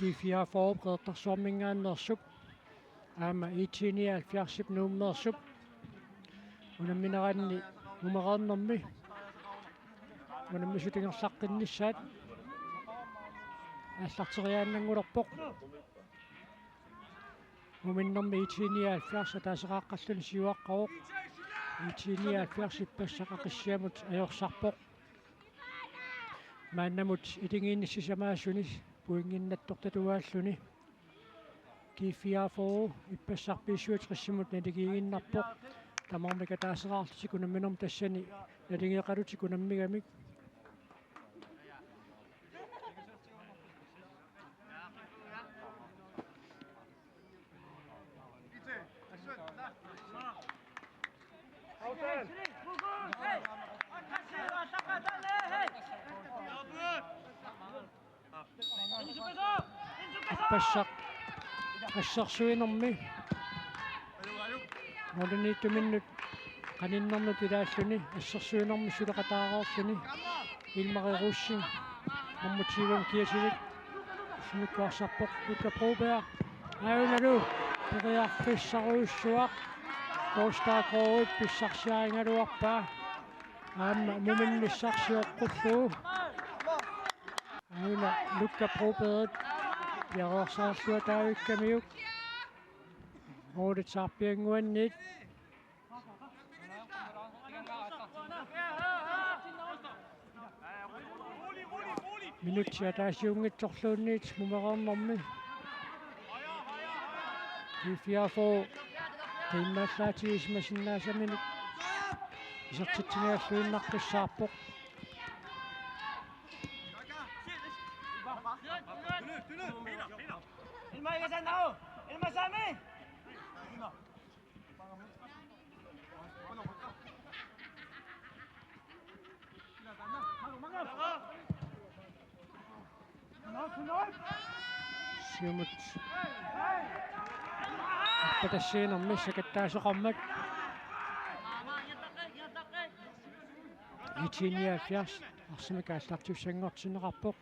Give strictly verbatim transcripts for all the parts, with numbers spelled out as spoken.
G fireogfyrre Qeqertarsuarminngaanneersup aamma I T nioghalvfjerdsip Nuummeersup unammineranni mumereernermi unammisut ingerlaqqinnissaat aallarteriaannanngulerpoq. Muminnermi I T nioghalvfjerds ataasiaqaqqalluni siuaqqavoq. I T nioghalvfjerds ippassaq Aqissiamut ajorsarpoq. Maannamut iligiinnissi sisamaasuni pointinnattortatuaalluni. G fireogfyrre ippassaq B syvogtresimut naligiiginnarpoq. Tamarmik ataasiaqqallutik unamminermi tassani naligeeqalutik unammigamik. Ippassaq assersuinermi. Målimiittuminnut qaninnernut ilaalluni assersuinermi suleqataareerluni. Ilmari Rosing, nummer tyve kiasilik. Sumiikkuarsarpoq Luka Broberg. Ajunalu periarfissarujussuaq. Kosta Kroget pissarsiarigaluarpaa. Aamma muminnissarsioqqullugu. Aajuna Luka Broberg piareersarluataavikkamiuk. Målit saarpiannguanniit. Minutsit ataasiunngitsorluunniit mumereernermi. G fireogfyrre qiimmaallaatigisimasinnaasaminut isertitsiniarluinnaqqissaarpoq. Ilma, Ilma Sami! Siumut. Appatassiinermi sakattaasoqarmat. I T nioghalvfjerds arsamik aallartussanngortinneqarpoq.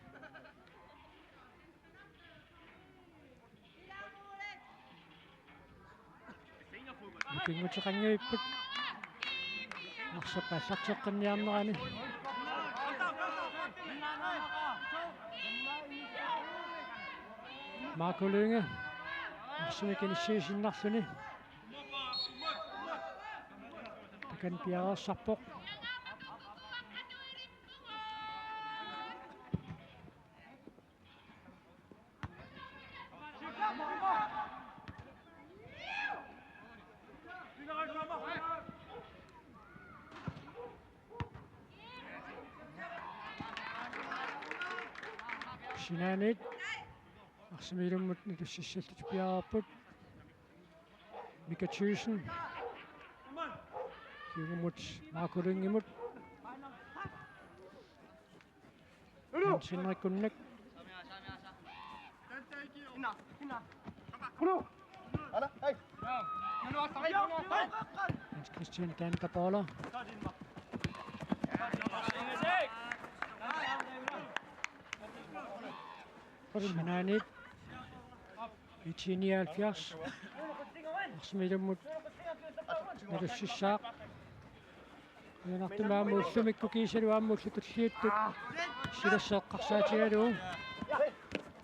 Ikinnguteqanngivipput. Arsaq aallarteqqinniarnerani. Marco Lynge. Arsamik inissiisinnarluni. Takanna piareersarpoq. Sinaaniit arsamik ilummut nalississallutik piareerput. Mika Thyssen. Kiugumut Marco Lyngimut. Hans Henrik Kunnæk. Hans Christian Dantapaula. Sinaaniit. I T nioghalvfjerds. Arsamik ilummut nalussissaaq. Ujanartumik aamma ullumikkut kiisalu aamma ullut tulliuttut silasseq eqqarsaatigalugu.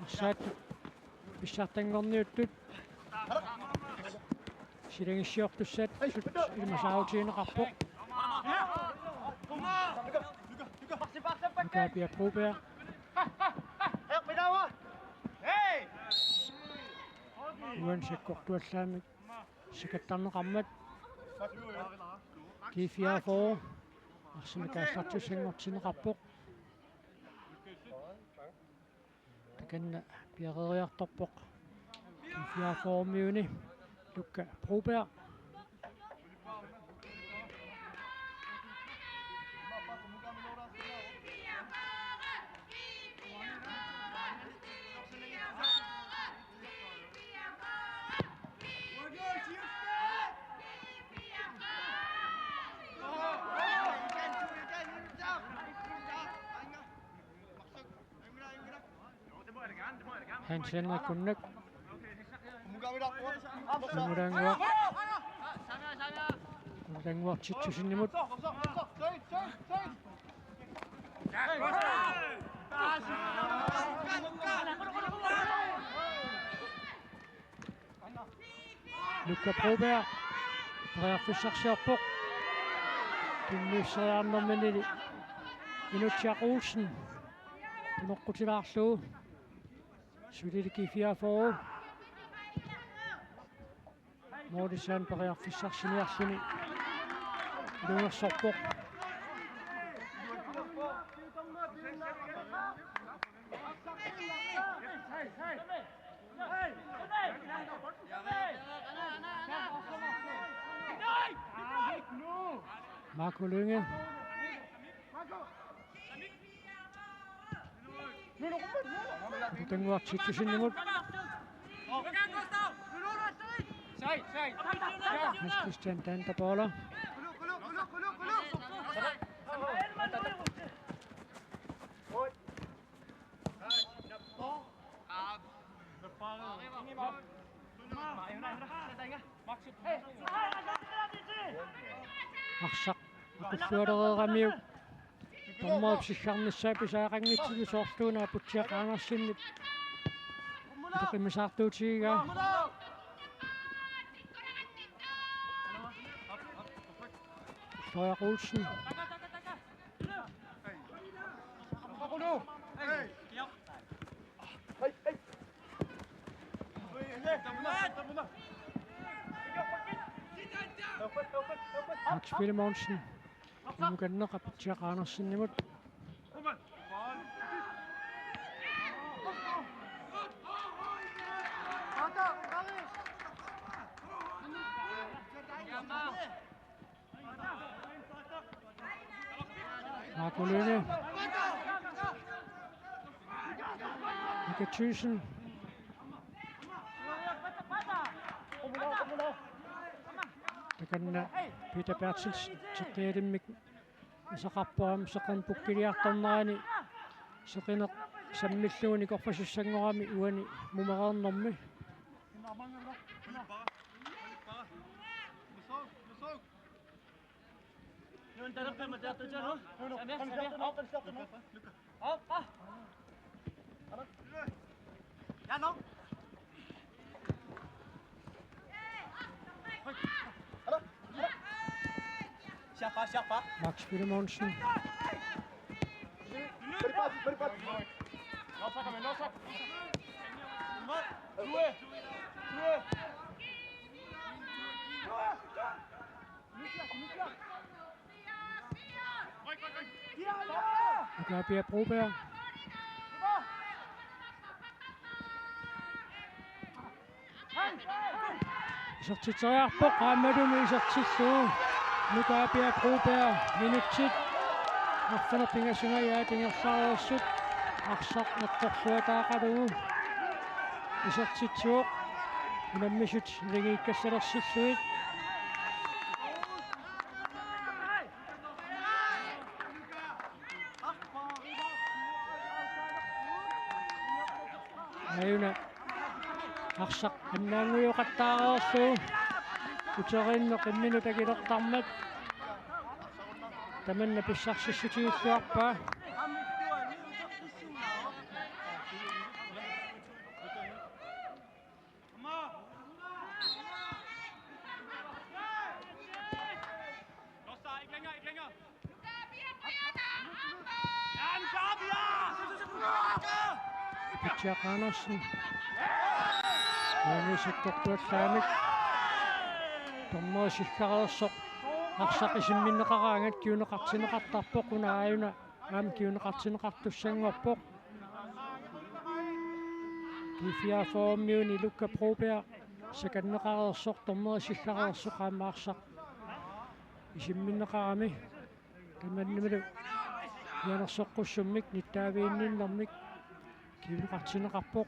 Arsaattut pissartanngorniuttut silagissiortussat sut ilmasaarutigineqarpoq. Luka Broberg. Uani sakkortuallaamik sakattarneqarmat. G fireogfyrre arsamik aallartussanngortinneqarpoq. Takanna piareeriartorpoq. G fireogfyrremiuni Luka Broberg. Hans Henrik Kunnak. Samulaannguaq. Samulaannguaq Titusinimut. Luka Broberg. Periarfissarsiorpoq. Tunniusseriarnermini Inutsiaq Olsen. Unoqqutilaarlugu. Sulili G fireogfyrre. Målissaan periarfissarsiniarluni ilungersorpoq. Marco Lynge. Tannguaq Titusinimut. Hans Christian Danterballer. Arsaq aqullualereeramiuk. Dommerip sikkarnissaa pisariaqanngitsoq soorluuna Aputsiaq Andersenip itoqimisaartuutigigaa. Frederik Olsen. Max Filemonsen. Kimukanneq Aputsiaq Andersenimut. Marco Lynge. Mika Thyssen. Takanna Peter Berthelsen, teqqialimmik isaqarpoq aamma seqineq pukkiliartornerani, seqineq sammillugu nikorpasussanngorami uani mumereernermi. Max Filemonsen. Nuka Pia Broberg. Isertitseriarpoq qaammatini isertillugu. Nuka Pia Broberg minutsit arfineq-pingasungajaat ingerlareersut. Arsaq eqqorluataaqalugu isertitsivoq. Unammisut iligiikkassalersillugit. Aajuna arsaq annaanngujoqattaareerlugu uteriinneq imminut akilertarmat tamanna pissarsissutigilluarpaa. Aputsiaq Andersen. Maanusuttortuallaamik. Dommeri sikkareersoq. Arsaq isimminneqaraangat kiuneqartinneqartarpoq una aajuna. Aamma kiuneqartinneqartussanngorpoq. G fireogfyrre-miuni Luka Broberg sakanneqareersoq, dommeri sikkareersoq aamma arsaq isimminneqarami. Tamannalu pianersoqqussummik nittaaviginninnermik kiuneqartinneqarpoq.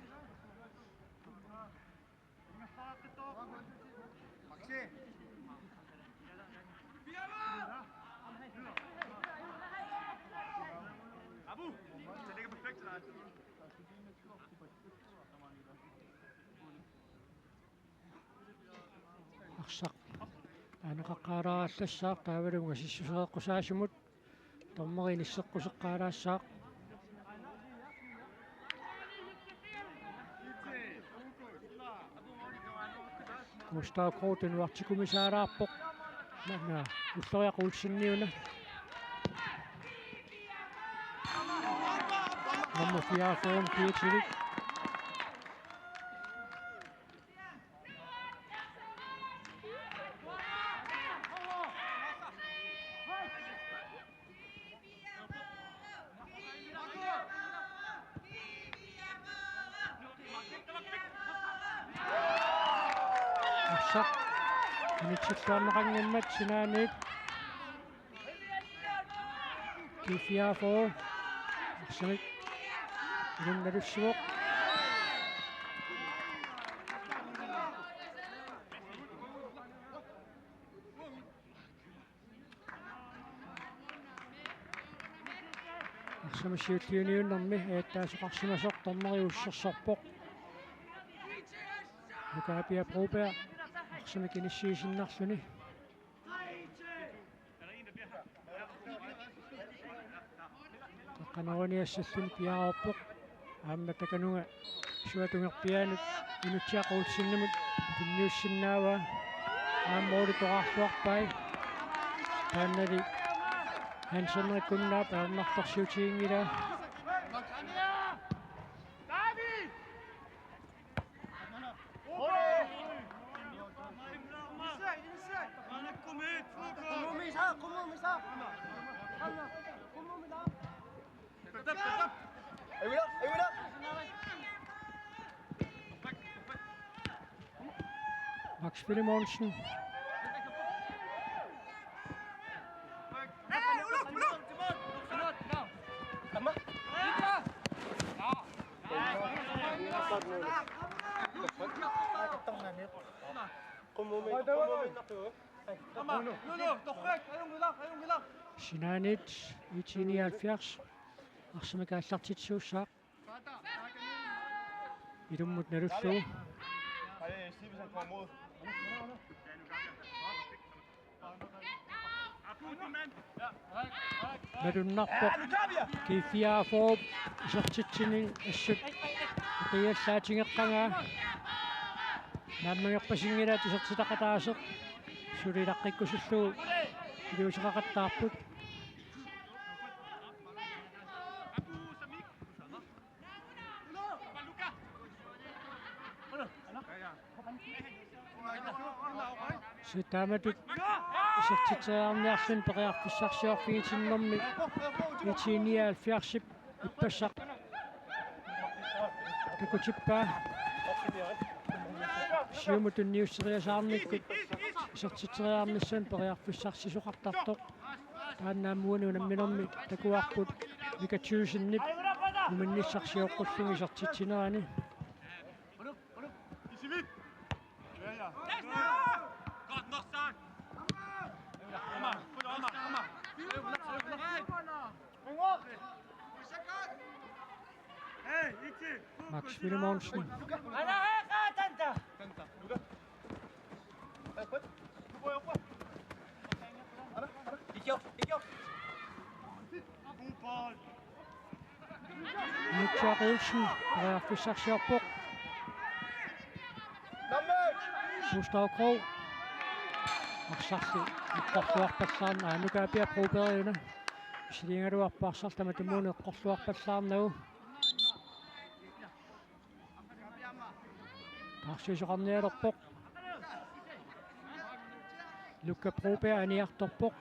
Saq. Aneqaqqaalaarallassaaq taavalu ungasissusereqqusaasumut. Dommeri inisseqquseqqaalaassaaq. Gustav Krog tunuartikumisaalaarpoq. Naa, Ulloriaq Olseniuna. Nummer fireogfyrre, fireogtyve. Arsaq. Initsilluarneqanngimmat sinaaniit. G fireogfyrre. Arsamik. Ilunnalussuoq. Arsamik siulliuniunnermi ajattaasoqarsimasoq dommeri uussersorpoq. Nuka Apia Broberg arsamik inissiisinnarluni. Qanoruniassalluni piareerpoq. Aamma takanunga suatungerpiaanut Inutsiaq Olsenimut tunniussinnaavaa. Aamma uuli toraarluarpai. Taannali Hans Henrik Kunnaap ajornartorsiutiginngilaa. Max Filemonsen. Sinaaniit I T nioghalvfjerds. Arsamik aallartitsisuussaaq. Ilummut nalullugu. Malunnarpoq. G fireogfyrre isertitsini assut eqiallaatigeqqagaa. Naammagerpasinngilaat isertitaqataaseq. Suli ilaqqikkusullugu iliuuseqaqattaarput. Sitaamatut isertitseriarniarluni periarfissarsiorfigitinnermi I T nioghalvfjerdsip ippassaq takutippaa. Siumut tunniusseriasaarnikkut isertitseriarnissani periarfissarsisoqartartoq. Taanna aamma uani unamminermi takuarput Mika Thygsenip uminnissaq sioqqulluni isertitsinerani. Max Filemonsen. Mitchell Olsen, periarfissarsiorpoq. Gustav Krog. Arsarli eqqorluarpallaarn-, aa, Nuka Apia Broberg-una. Misiligaluarpoq arsaq tamatumuuna eqqorluarpallaarnagu. Taarsiisoqarnialerpoq. Luka Broberg aniartorpoq.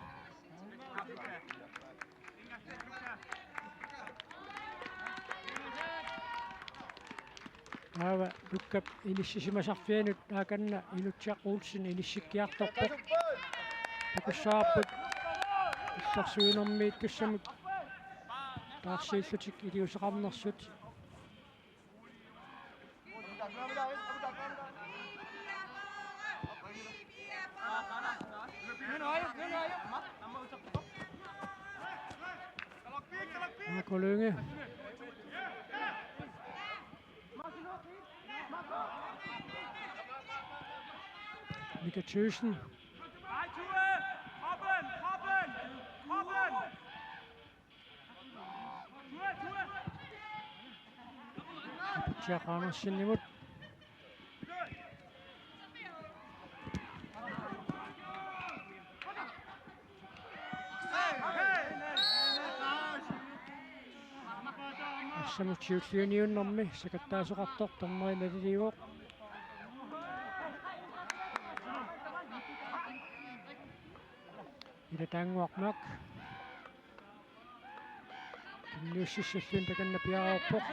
Taava Lukap inissisimasarfianut taakanna Inutsiaq Olsen inissikkiartorpoq. Takussavarput illersuinermiittussamut taarsiillutik iliuuseqarnersut. Ako Lynge. Mika Thyssen. Aputsiaq Andersenimut. Assamut siulliuniunnermi sakattaasoqartoq dommeri naliliivoq. Ila Tannguaq Mørch. Tunniussissalluunniit takanna piareerpoq.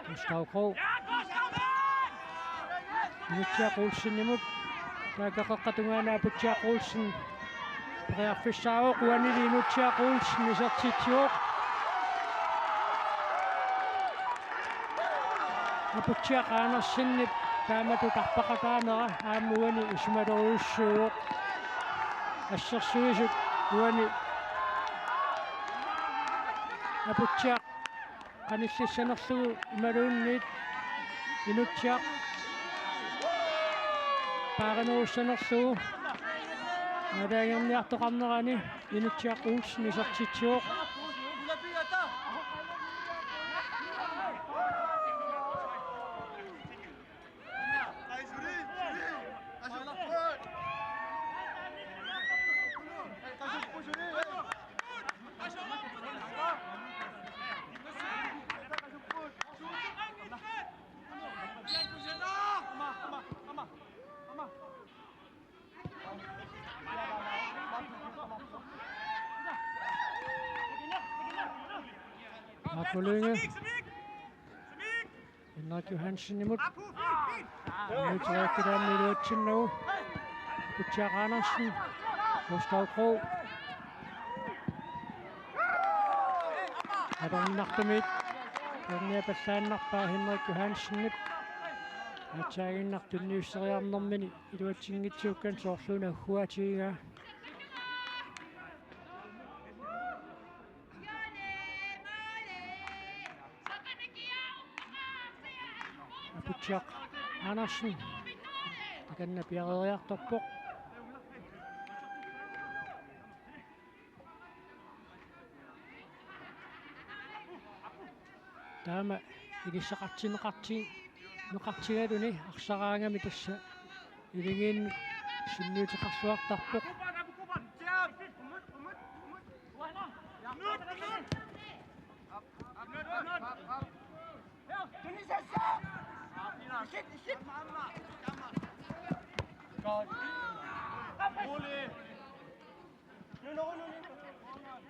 Gustav Krogh. Inutsiaq Olsenimut. Taakku qeqqata tungaanut Aputsiaq Olsen. Periarfissaavoq, uanili Inutsiaq Olsen isertitsivoq. Aputsiaq Andersenip taamatut arpaqataanera aamma uani isumalerujussuuvoq. Assersuisut uani Aputsiaq qanillissanerlugu imaluunniit Inutsiaq paarinerussanerlugu. Aalajangerniartoqarnerani Inutsiaq Olsen isertitsivoq. Marco Lynge. Henrik Johansenimut. Henrik Johansen iluatsinnagu. Aputsiaq Andersen. Gustav Krogh. Atorniartumik. Torniapallaannarpaa Henrik Johansenip. Atsaaginnaq tunniusseriarnermini iluatsinngitsuukkanut soorluuna ugguatigigaa. Aputsiaq Andersen. Takanna piareeriartorpoq. Taama inissaqartinneqarti-, neqartigaluni arsaraangami tassa iligiinnut sunniuteqarluartarpoq.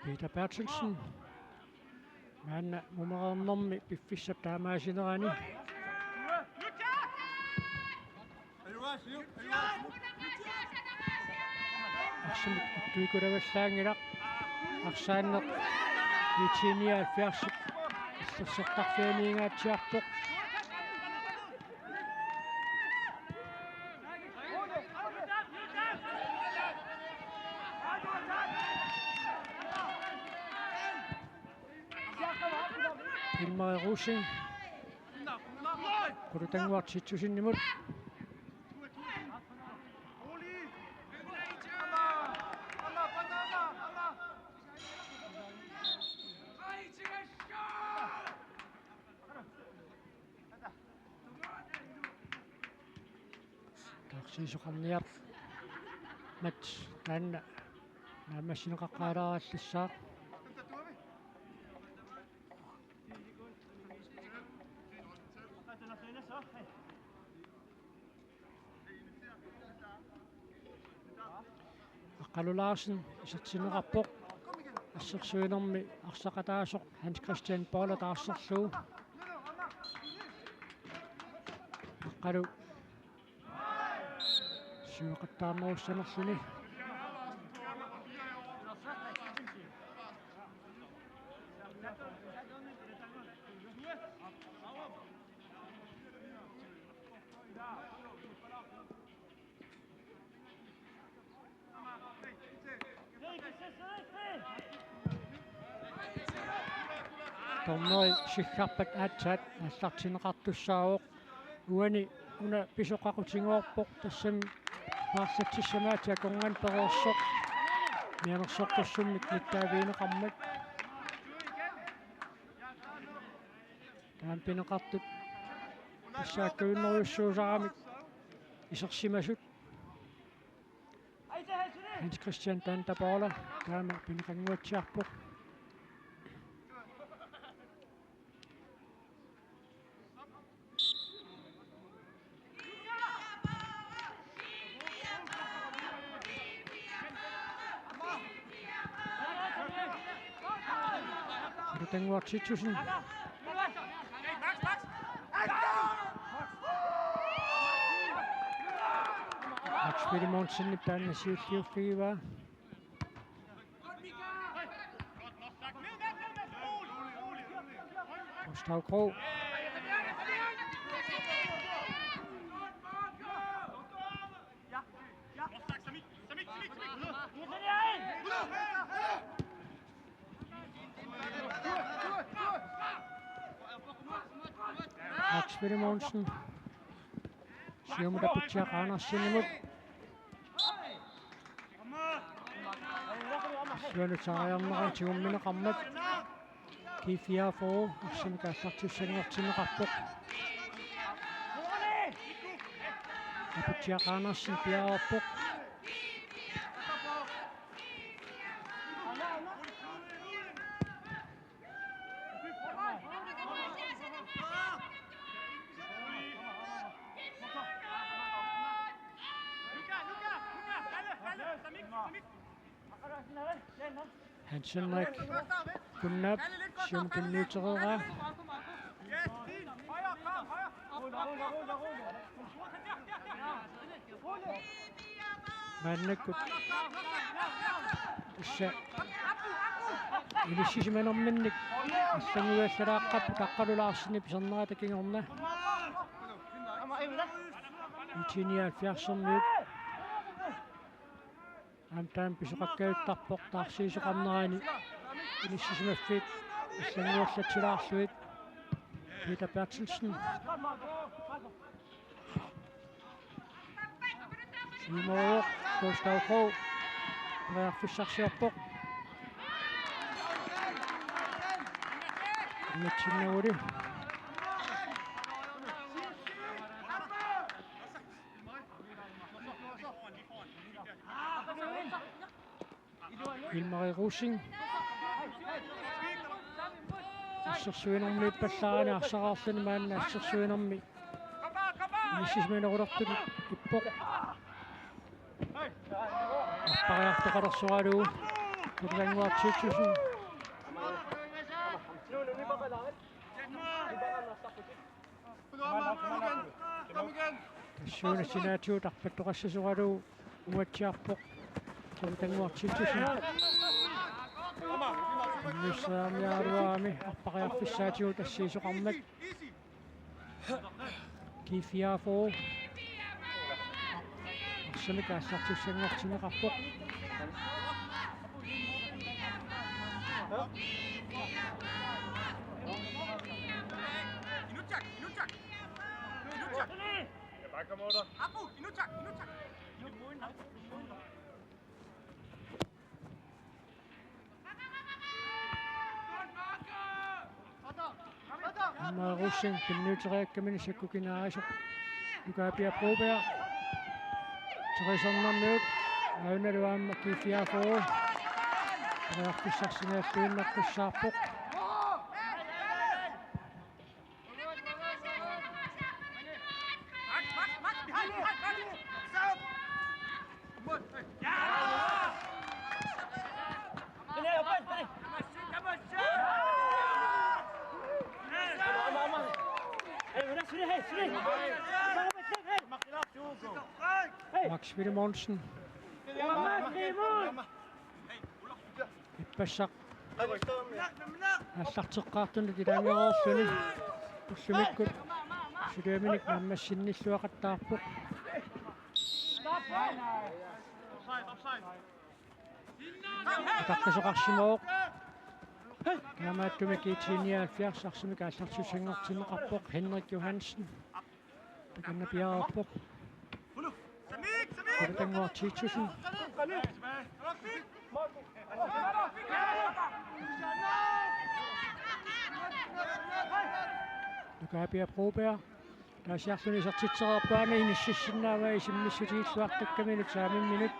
Peter Berthelsen. Maanna mumereernermi piffissap taamaasinerani. Arsamik uttuikulavallaanngilaq. Arsaanneq I T nioghalvfjerds illersortarfianiingaatsiarpoq. Ilmari Rosing. Qulutannguaq Titusenimut. Taarsiisoqarniarmat taanna naammassineqaqqaalaarallassaaq. Aqqalu Larsen isertinneqarpoq. Assersuinermi arsaqataasoq Hans Christian Boller taarserlugu. Aqqalu siuaqattaarnerussanerluni. Dommeri siggarpat aatsaat aallartinneqartussaavoq. Uani una pisoq qaqutigoorpoq, tassami paarlatsissamaattoq akornanni pereersoq. Mianersortussummik nittaavigineqarmat. Taama pineqartut tassaakkavinnerujussuusaramik isersimasut. Hans Christian Dantabola taama pineqannguatsiarpoq. Tannguaq Titussen. Max Filemonsenip taanna siulliuffigivaa. Gustav Krog. Max Filemonsen. Siumut Aputsiaq Andersenimut. Siumut saariarneran tigummineqarmat. G fireogfyrre arsamik aallartissanngortinneqarpoq. Aputsiaq Andersen piareerpoq. Hans Henrik Gunnap siumut tunniutereeraa. Maannakkut tassa inissisimanerminnik allannguallalaaqqapput Aqqalu Larsenip pisernerata kingorna. Nitten nioghalvfjerdsermiut. Aamma taama pisoqakkajuttarpoq taarsiisoqarnerani inissisimaffiit allannguallatsilaarlugit. Peter Berthelsen. Siumooq Gustav Krog. Periarfissarsiorpoq. Unitsinnagulik. Ilmari Rosing. Assersuinermi ippallaarani arsaraarluni maanna assersuinermi inissisimanerulertut ippoq. Appariartoqalersoralugu Tannguaq Titussen. Tassuuna sinaatigut arpattoqassasoralugu uatsiarpoq. Tannguaq Titussen. Innissaarniaraluarami appariarfissaatigut assiisoqarmat. G fireogfyrre. Arsamik aallartissanngortinneqarpoq. Aamma Rosing tunniuteriakkaminik sakkukinaarisoq. Nuka Pia Broberg. Terisornermiut. Aanalu aamma G fireogfyrre. Periarfissarsiorfigiinnartussaavoq. Max Filemonsen. Ippassaq aallarteqqaartunut ilaangeroorluni ullumikkut suliaminik naammassinnilluaqattaarpoq. Utaqqisoqarsimavoq. Taamaattumik I T nioghalvfjerds arsamik aallartissanngortinneqarpoq Henrik Johansen. Takanna piareerpoq. Kulatannguaq Titussen. Nukaapia Broberg. Taasiarluni isertitsereerpaa, inississinnaavaa isimmissutigilluartakkaminut saamimminut.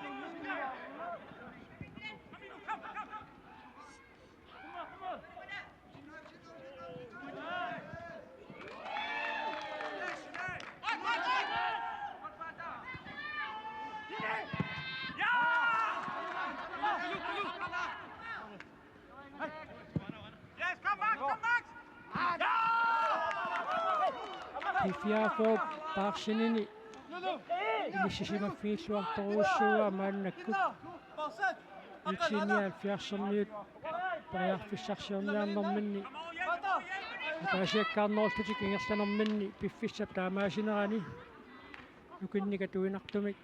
P fireogfyrre Parsinini inissisimaffigilluartorujussuuaa maannakkut. I T nioghalvfjerdsermiut periarfissarsiorniarnerminni ataasiakkaarnerullutik ingerlanerminni piffissap taamaasinerani nukinnik atuinartumik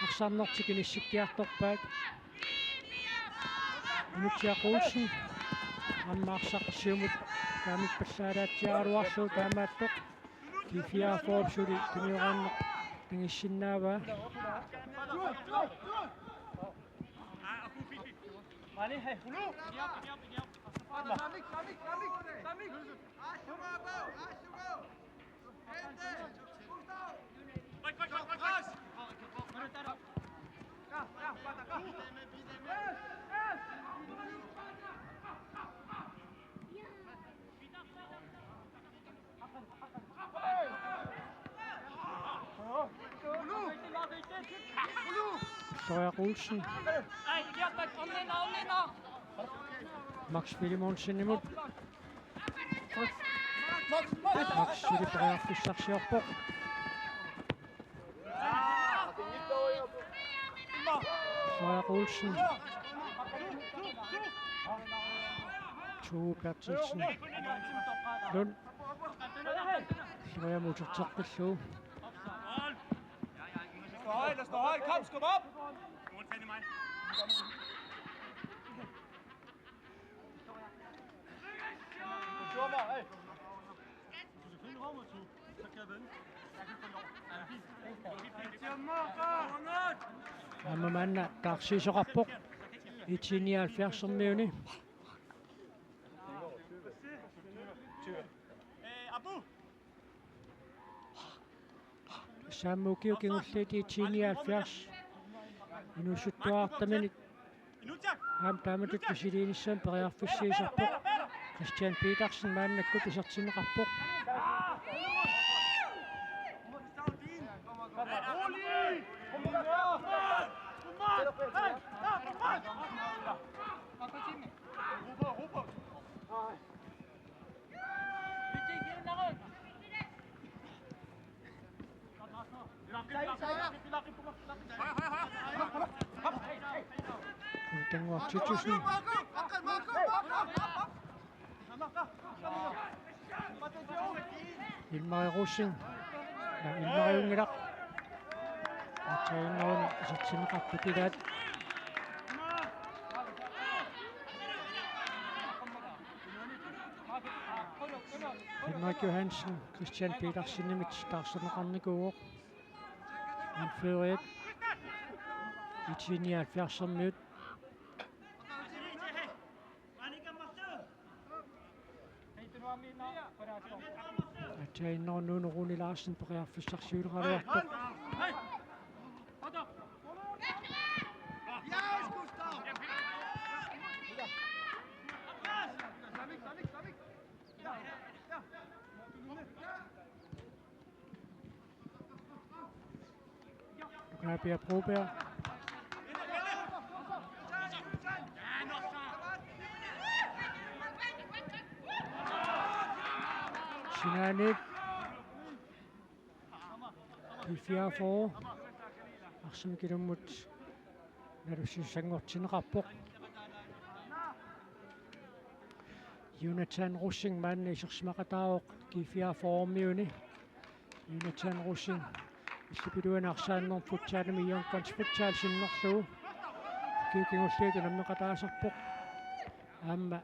arsarnertik inissikkiartorpaat. Inutsiaq Olsen aamma arsaq siumut kaamippallaalaatsiaraluarlugu taamaattoq. P fireogfyrre suli tunioraanneq tangissinnaavaa. Sawyer Olsen. Max Filemonsenimut. Max suli periarfissarsiorpoq. Sawyer Olsen. Tue Berthelsen. Lund. Sawyer muterteqqillugu. Stå højt, stå højt, kom, skub op! Aamma maanna taarsiisoqarpoq I T nioghalvfjerdsermiuni. Saammi ukiut kingulliit I T nioghalvfjerds inuusuttuarartaminit aamma taamatut misiliinissamut periarfissiisarpoq. Christian Petersen maannakkut isertinneqarpoq. Kulatannguaq Titussen. Ilmari Rosing. Ja, Ilmariunngilaq. Aatsaannguaq isertinneqartut ilaat. Henrik Johansen, Christian Petersenimit taarserneqarnikuuvoq. Anføreriat I T nioghalvfjerdsermiut. Aatsaannguaq Nuno Rune Larsen periarfissarsiuleraluartoq. Nukaapia Broberg. Sinaaniit. P fireogfyrre. Arsamik ilummut nalussussanngortinneqarpoq. Jonathan Rosing maanna isersimaqataavoq G fireogfyrremiuni. Jonathan Rosing illup iluani arsaannermut futsalimi Young Guns Futsal sinnerlugu ukiut kingulliit unammeqataasarpoq. Aamma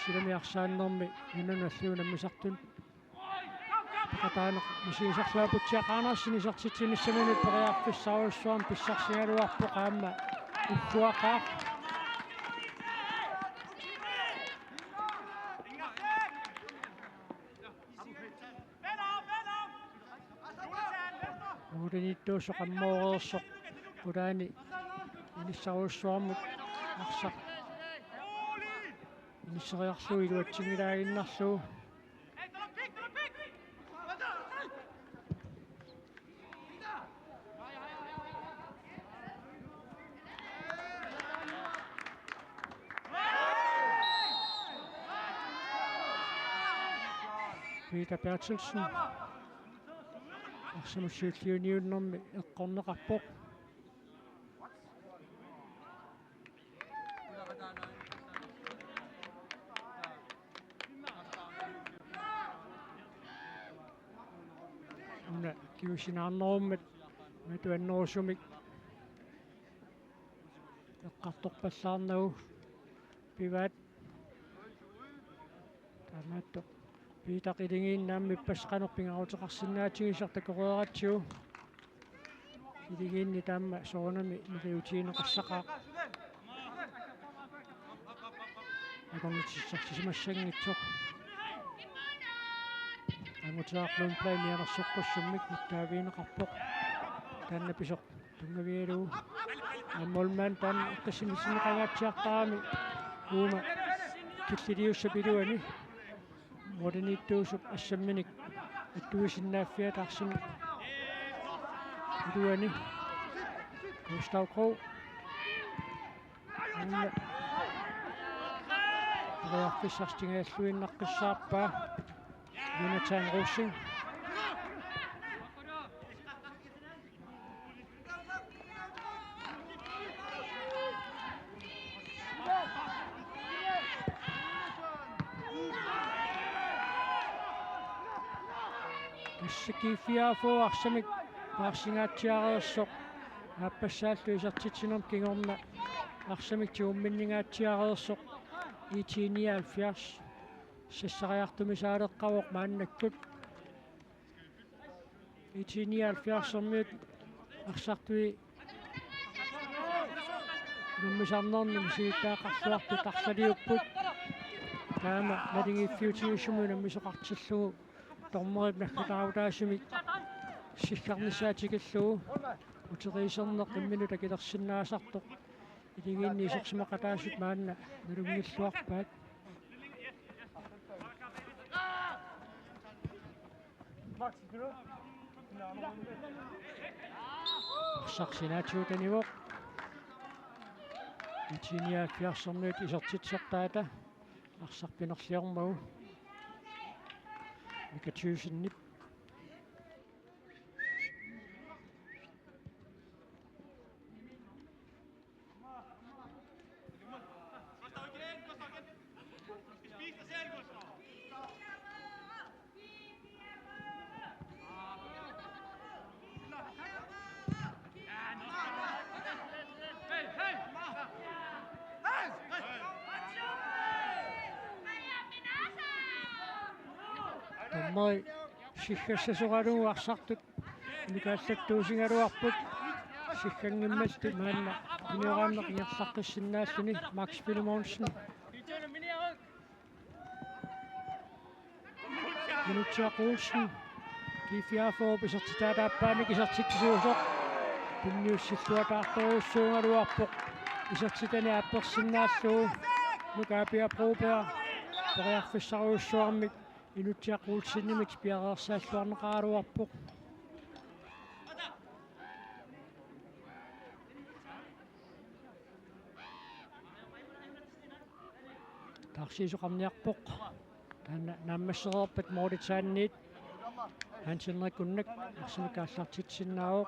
silami arsaannermi nunanut alliunut ammisartunut peqataaneq misigisarluarpoq. Jack Andersen isertitsinissaminut periarfissarujussuarmik pissarsigaluarpoq aamma ulluaqaaq. Uuliniittuusoq ammooreersoq qulaani inissarujussuarmut arsaq inisseriarlugu iluatsinngilaaginnarlugu. Peter Berthelsen. Arsamut siulliuniunnermi eqqorneqarpoq. Una kingusinnaannerummat matup annerusumik eqqartorpallaarnagu pivaat. Taamaattoq Piitaq Iligiinni aamma ippassaq qanoq pingaaruteqarsinnaatigisoq takoreeratsigu. Iligiinni taama soorunami neriuutigineqassaqaaq. Akornutissarsimassanngitsoq. Anguteraq Lundblad mianersoqqussummik nittaavigineqarpoq. Taanna pisoq tunngavigalugu. Aamma målmand taanna eqqissinisinneqangaatsiartarami uuma killiliussap iluani. Uuliniittuusup assamminik attuisinnaaffiata arsamik iluani. Gustav Krog. Aamma periarfissarsigalluinnaqqissaarpaa Jonathan Rosing. Tassa G fireogfyrre arsamik paarsingaatsiareersoq, aappassaallu isertitsinermut kingorna arsamik tigumminningaatsiareersoq, I T nioghalvfjerds. Sassariartumisaaleqqavoq maannakkut. I T nioghalvfjerdsermiut arsartui unammisarnerni misilittagaqarluartut arlaliupput. Taama naligiiffiutigisumik unammisoqartillugu dommerip naggataarutaasumik siggarnissaa tikillugu uteriiserneq imminut akilersinnaasartoq. Iligiinni isersimaqataasut maanna nalunngilluarpaat. Arsaq sinaatigut anivoq. I T nioghalvfjerdsermiut isertitsisortaata arsaq pinerliormagu. Mika Thygsenip. Dommeri siggassasoralugu arsartut inukallattuusigaluarput. Sigganngimmallutik maanna unioraanneq ingerlaqqissinnaalluni. Max Filemonsen. Inutsiaq Olsen. G fireogfyrre isertitaata aappaanik isertitsisuusoq. Tunniussilluataartorujussuugaluarpoq. Isertitani aappersinnaallugu. Nuka Apia Broberg periarfissarujussuarmik Inutsiaq Olsenimit piareersaalluarneqaraluarpoq. Taarsiisoqarniarpoq. Taanna naammassereerpat målitsaanniit. Hans Henrik Unnak arsamik aallartitsisinnaavoq.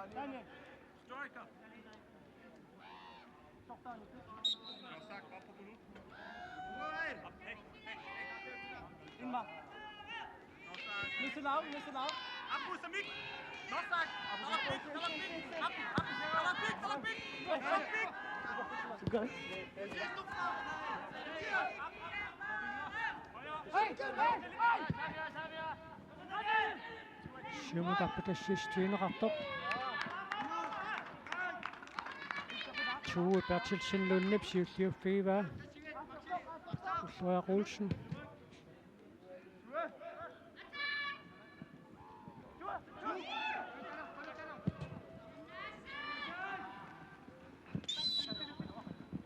Siumut apeqquteqartoq. Tue Berthelsen Lundip siulliuffigivaa. Ulrik Olsen.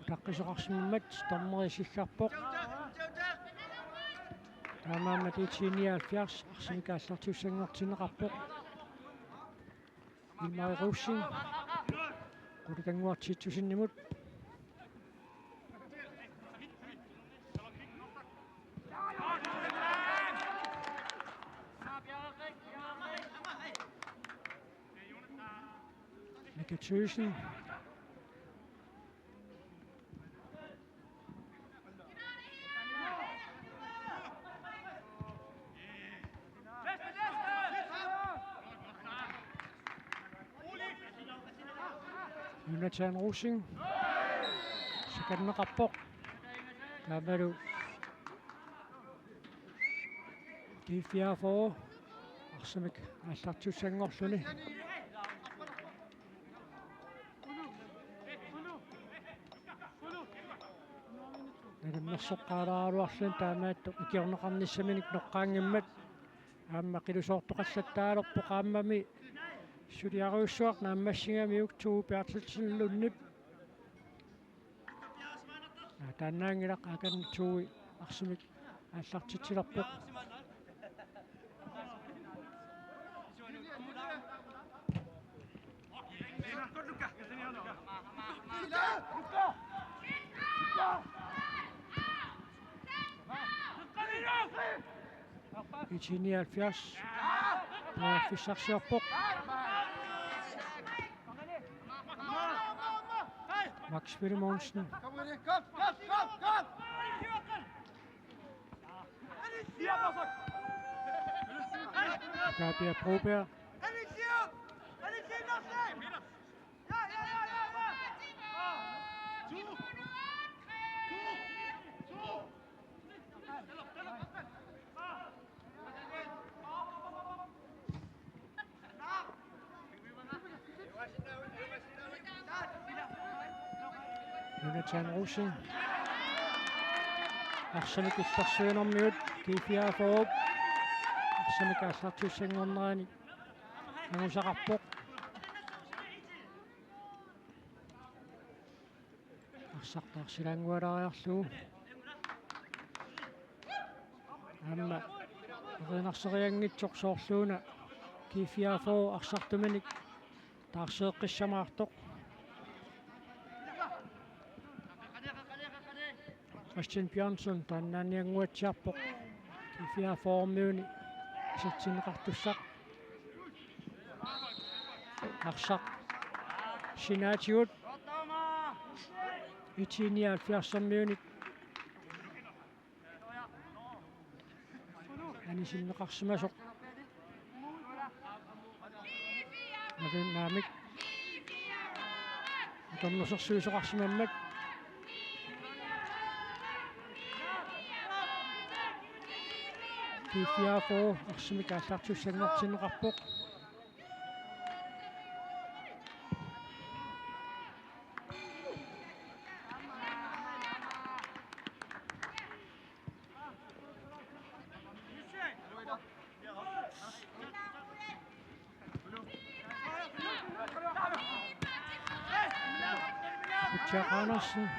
Utaqqisoqarsimammat dommeri isiggarpoq. Taamaammat I T nioghalvfjerds arsamik aallartissanngortinneqarpoq. Ilmari Rosing. Qulitannguaq Titussenimut. Mika Thyssen. Jonathan Rosing. Sikanneqarpoq. Taavalu G fireogfyrre arsamik aallartissanngorluni. Nalunngilaq soqqaalaaraluarluni taamaattoq ikiorneqarnissaminik noqqaanngimmat. Aamma qilusoortoqallattaalerpoq aammami suliarujussuaq naammassigamiuk Tue Berthelsen Lundip. Aa, taannaanngilaq akan Tue arsamik aallartitsilerpoq. I T nioghalvfjerds. Periarfissarsiorpoq. Max Filemonsen. Kabia Broberg. Jonathan Rosing. Arsamik illersuinermigut G fireogfyrre. Arsamik aallartissanngornerani angusaqarpoq. Arsaq taarsilaanngualaariarlugu. Aamma erinarsereersinnaanngitsoq soorluuna G fireogfyrre arsartuminik taarseeqqissamaartoq. Christian Bjørnsen taannaaniannguatsiarpoq. G fireogfyrre-miuni isertinneqartussaq. Arsaq sinaatigut I T nioghalvfjerds-ermiunit anisinneqarsimasoq. Nalunaamik. Atornersorsuisoqarsimammat. G fireogfyrre arsamik aallartissanngortinneqarpoq. Aputsiaq Andersen.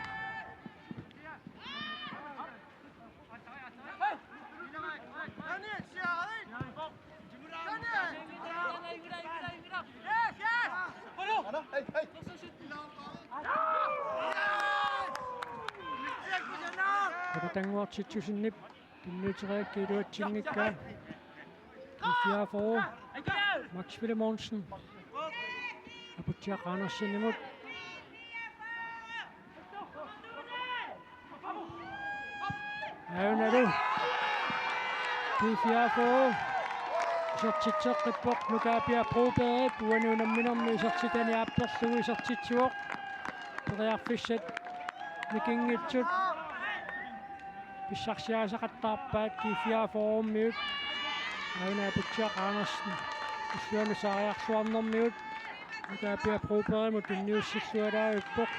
Qulitannguaq Titussenip tunniuteriaraa iluatsinngikkaa. G fireogfyrre. Max Filemonsen. Aputsiaq Andersenimut. Ajunalu. G fireogfyrre. Isertitseqqippoq Nuka Pia Brobergip uani unamminermi isertitani aapperlugu isertitsivoq. Periarfissat mikinngitsut. Pissarsiarisaqattaarpaat G fireogfyrremiut. Aana Aputsiaq Andersen. Illuanut saariarluarnermiut. Nuka Pia Brobergimut tunniussillualaarpoq.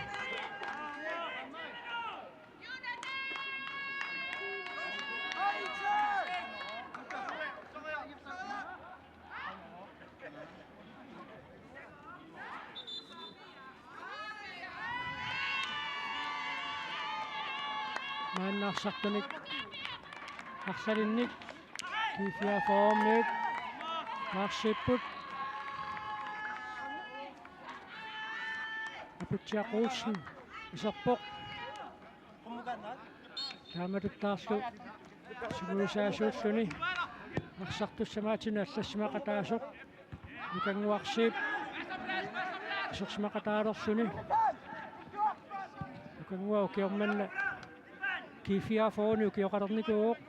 Maanna arsartunik arlalinnik G fireogfyrremiut taarsipput. Aputsiaq Olsen iserpoq. Taamatuttaarlu sungiusaasuulluni arsartussamaatinut allassimaqataasoq. Nukannguaq Zeeb isersimaqataalerluni. Nukannguaq ukioq manna G fireogfyrreni ukioqalernikuuvoq.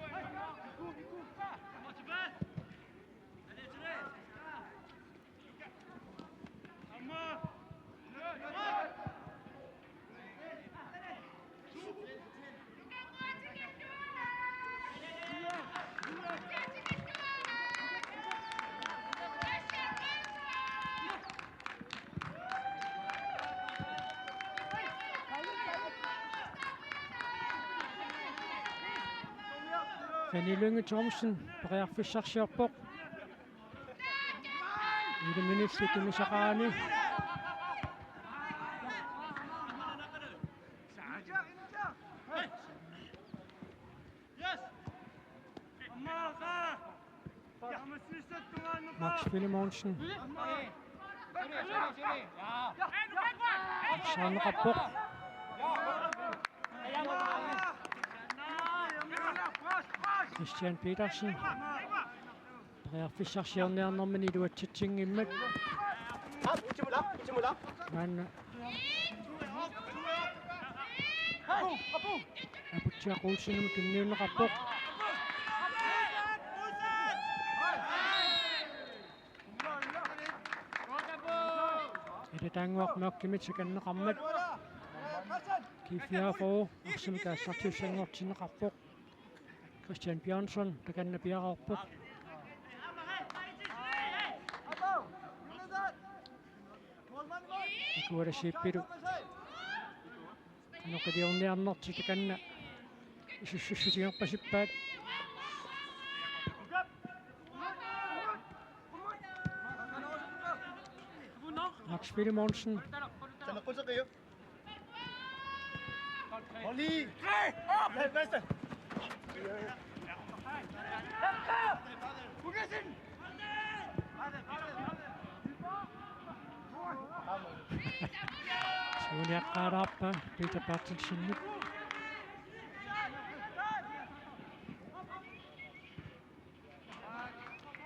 Fanny Lynge Thomsen periarfissarsiorpoq. Iliminilli tunisaqaani. Max Filemonsen. Saanneqarpoq. Christian Petersen. Periarfissarsiorniarnermini iluatsitsinngimmat. Maanna Aputsiaq Olsenimut tunniunneqarpoq. Ilataannguaq Mørkimit sikanneqarmat. G fireogfyrre arsamik aallartissanngortinneqarpoq. Christian Bjørnsson takanna piareerpoq. Nikuala Zeebilu qanoq iliorniarnertik takanna isussussutigerpasippaat. Max Filemonsen. Hold i! Hey, bedste! Suuniaqqaalaarpaa Peter Berthelsenip.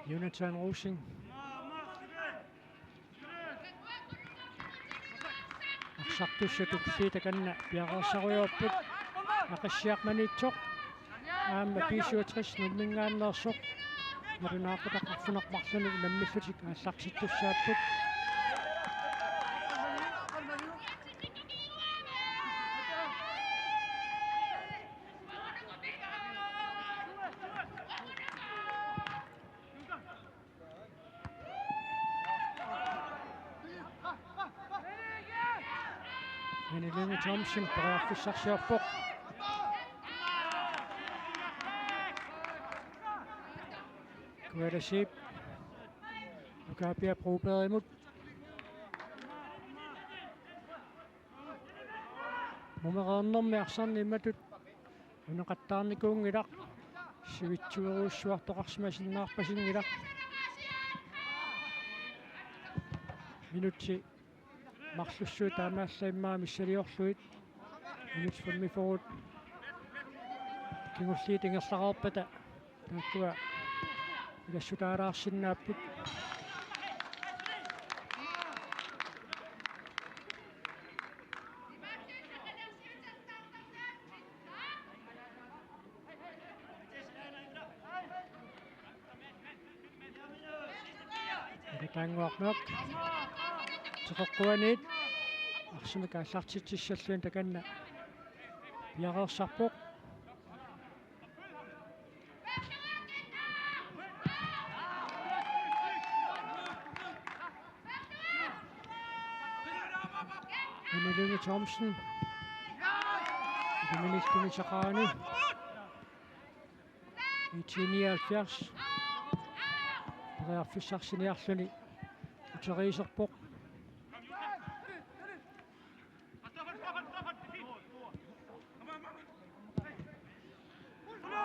Jonathan Rosing. Arsartussatut takanna piareersarujoorput. Aqissiaq Maniitsoq. Aamma B syvogtres Nuumminngaanneersoq. Nalunaaqutaq arfineq-marlunut unammillutik aallarsittussaapput. Hanne Lynge Thomsen periarfissarsiorpoq. Kuala Zeeb. Nuka Pia Brobergimut. Mumereernermi arsarneq imatut uneqattaarnikuunngilaq, sivitsuerujussuartoqarsimasinnaarpasinngilaq. Minutsit marlussuit taamaallaat immaqa missiliorlugit. Minutsit femogfyrre kingulliit ingerlareerpata taakkua ilassutaalaarsinnaapput. Ilataannguaq Mørk. Teqeqquaniit arsamik aallartitsissalluni takanna piareersarpoq. Lynge Thomsen. Dominic Tunisaqaani. IT nioghalvfjerds. Periarfissarsiniarluni uteriiserpoq.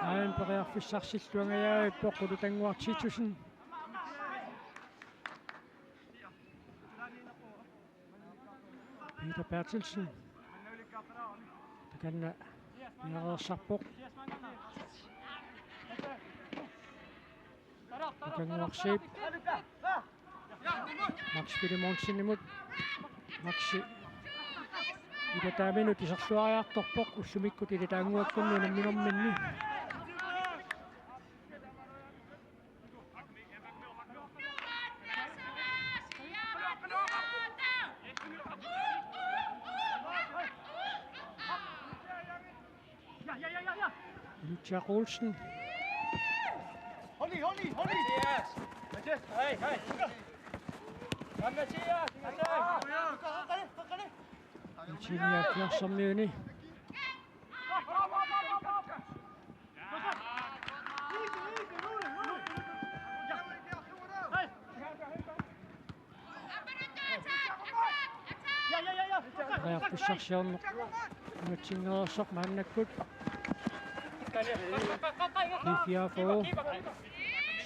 Aajuna periarfissarsilluangajavippoq Qulutannguaq Titussen. Peter Berthelsen. Takanna piareersarpoq. Qulutannguaq Zeeb. Max Filemonsenimut. Maxi. Ilataanut iserluariartorpoq ullumikkut ilataannguakkunni unamminerminni. Inutsiaq Olsen. Hold i, hold i, hold i. Mathias. Hej, hej. Kom, Mathias. Kom, Mathias. Kom, kom, kom, kom. Inutsiaq Olsen. Periarfissarsiorneq. Imatsinneersoq maannakkut. P fireogfyrre.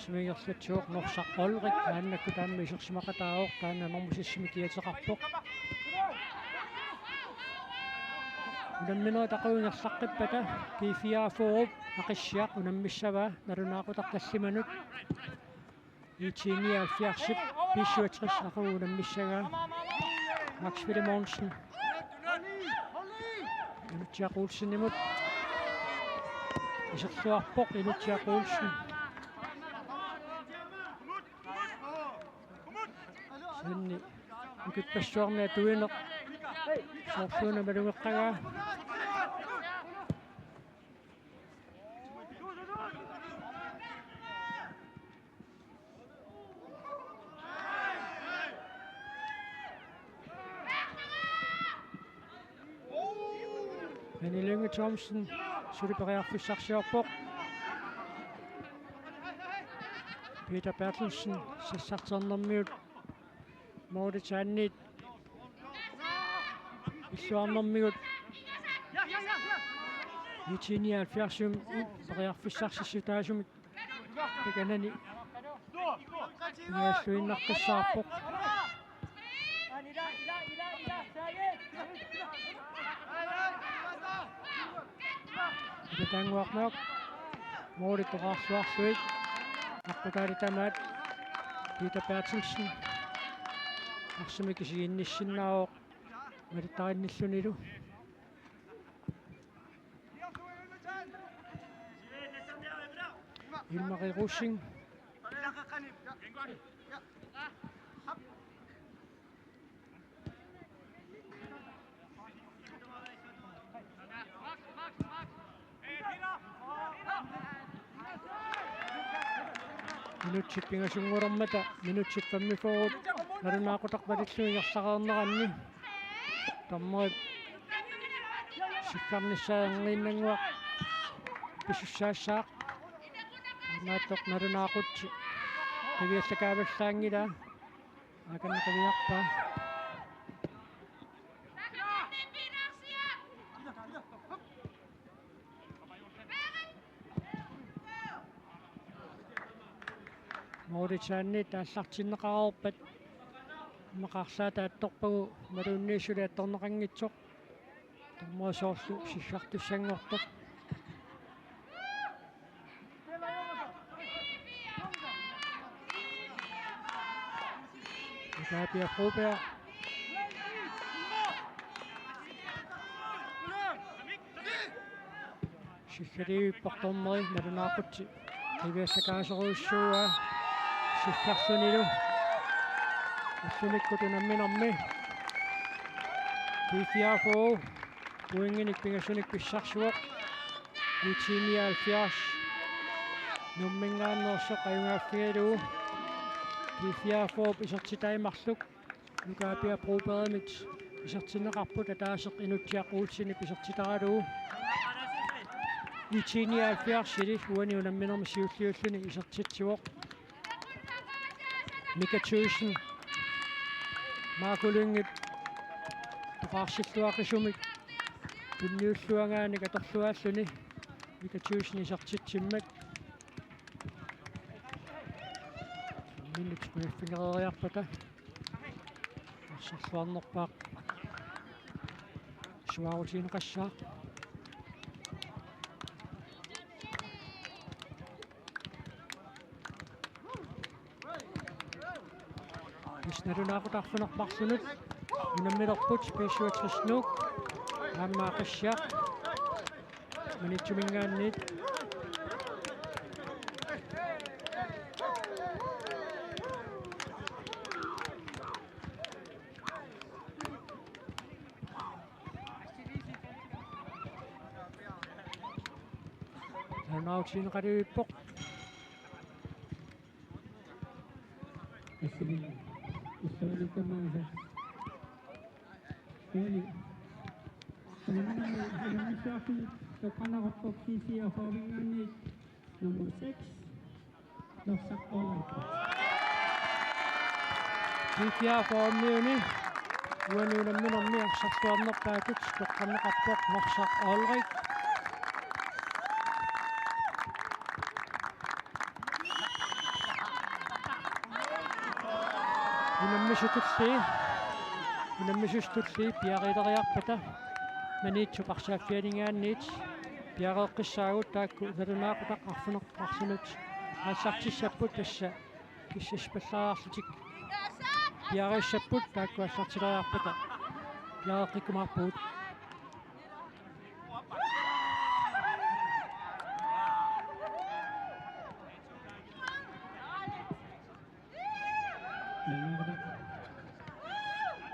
Svingerlatsivoq Norsaq Olrik maannakkut aamma isersimaqataavoq, taanna nummer seks-imi kiateqarpoq. Unamminerit taquingerlaqqippata P fireogfyrre Aqissiaq unammissavaa nalunaaqutaq tallimanut. IT nioghalvfjerds, B syvogtres, Aqagu unammissagaa. Max Filemonsen. Inutsiaq Olsenimut. Iserluarpoq Inutsiaq Olsen. Sanni ukippassuarni atuineq. Soorluuna malugeqqagaa. Anni Lynge Thomsen suli periarfissarsiorpoq. Peter Berthelsen sassarternermigut. Målitsaanniit illuarnermigut. IT nioghalvfjerds-imi periarfissarsissutaasumik takanani pingajualluinnaqqissaarpoq. Ilataannguaq Mørch. Målit toqqarluarlugit. Aqqutaani tamaat Peter Berthelsen. Arsamik isiginnissinnaavoq malittarinnillunilu. Ilmari Rosing. Minutsit pingasunngulermata, minutsit femogfyrre nalunaaqutaq malillugit ingerlareerneranni. Dommerip sikkarnissaa erniinnannguaq pisussaassaaq. Naattoq nalunaaqutsi qiviallakaavallaanngilaa. Akanna qiviarpaa. Målitsaanniit aallartinneqareerpat immaqa arlaata attorpagu imaluunniit suli attorneqanngitsoq. Dommerit soorlu sikkartussanngortoq. Nuka Pia Broberg. Sikkariippoq dommeri, nalunaaqutsi qiviallakaasorujussuuaa. Sikkarlunilu ullumikkut unamminermi P fireogfyrre pointinik pingasunik pissarsivoq. IT nioghalvfjerds Nuumminngaanneersoq ajugaaffigalugu. P fireogfyrre isertitai marluk Nuka Pia Brobergimit Isertinneqarput ataaseq Inutsiaq Olsenip isertitaralugu. Nitten nioghalvfjerdsili uani unamminermi siulliulluni isertitsivoq. Mika Thyssen Marco Lyngep toqaarsilluaqisumik tunniulluangaanik atorluaalluni Mika Thyssen isertitsimmat. Minut qujaffigereeriarpata arsarluarnerpaaq suaarutigineqassaaq. Tassa nalunaaqutaq arfineq-marlunut unammilerput B syvogtres Nuuk aamma Aqissiaq Maniitsuminngaanniit. Nalunaarutigineqalerpoq. Assimil. Issualukkamaasa. Eli. Unammissaarfik toqqarneqarpoq G fireogfyrre-minngaanniit nummer seks. Norsaq Olrik. G fireogfyrre-miuni uani unamminermi arsarluarnerpaatut toqqarneqarpoq Norsaq Olrik. Unammisut tulliit, unammisut tulliit piareeriarpata Maniitsup arsaaffianinngaanniit piareeqqissaagut taakku nalunaaqutaq arfineq-marlunut aallartissapput, tassa kissassipallariarlutik piareersapput taakku aallartileriarpata piareeqqikkumaarpugut.